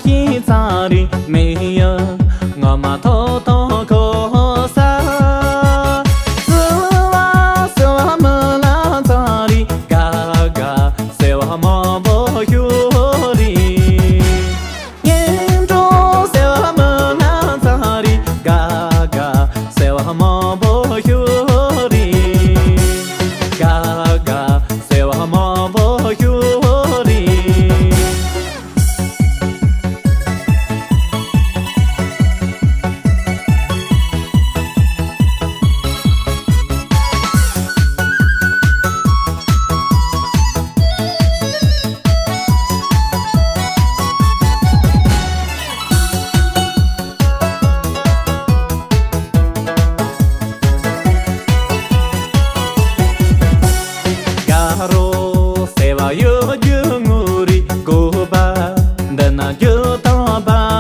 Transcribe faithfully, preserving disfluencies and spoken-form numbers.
ཁྱི་ཚང་རིང་མི་ཡ་ངོ་མ་ཐོག་ཐོག་ཁོ་ས། སི་བ་སི་བ་མི་ལ་ཚང་རིང་ག་ག་སེ་བ་མང་པོ་ཤོ་རིང་། ཉན་འགྲོ་སེ་བ་མི་ལ་ཚང་རིང་ག་ག་སེ་བ་མང་པོ་ཤོ་རིང་། ག་ག་སེ་བ་མང་པོ་ཤོ་རིང་། དགའ་རོགས་ཟེར་བ་ཡོད་རྒྱུ་ངུ་རི་གོ་བ། འདི་ན་རྒྱུ་དང་བ་